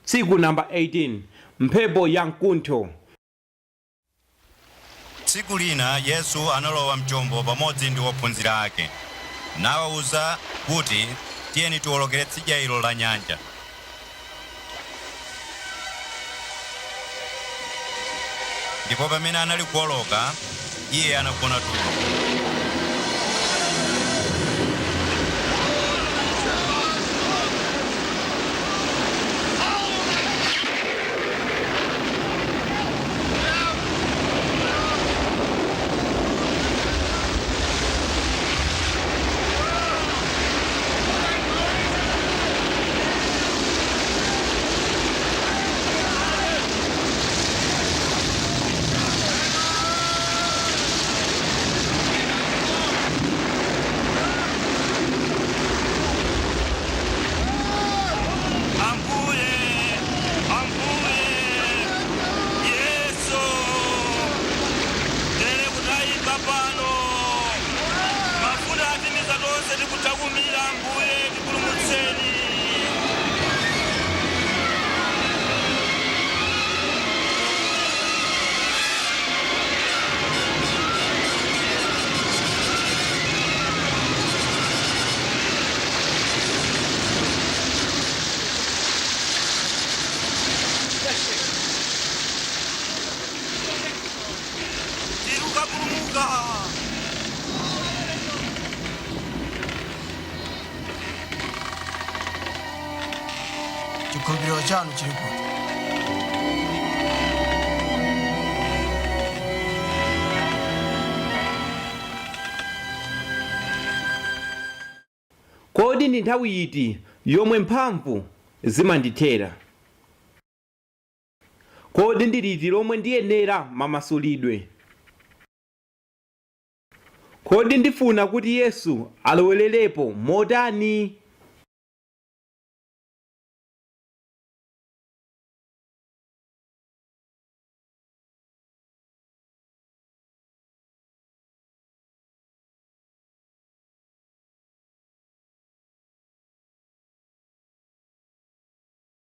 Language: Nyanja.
Tsiku namba 18, Mphepo ya mkuntho. Tsiku lina Yesu analowa mchombo pamodzi ndi ophunzira ake, nawawuza kuti, Tiyeni tiwolokere tsidya ilo la nyanja. Ndipo pamene anali kuwoloka, iye anagona tulo. Ambuye, Ambuye, Yesu, tere kutayika pano. Mafuta atimiza tonse tikutakumira, Ambuye, tipulumutseni. Tirukapulumuka. Chikhulupiriro chanu chili kuti? Kodi ndi nthawi iti yomwe mphamvu zimandithera? Kodi ndi liti lomwe ndiyenera mamasulidwe? Kodi ndifuna kuti Yesu alowererepo motani?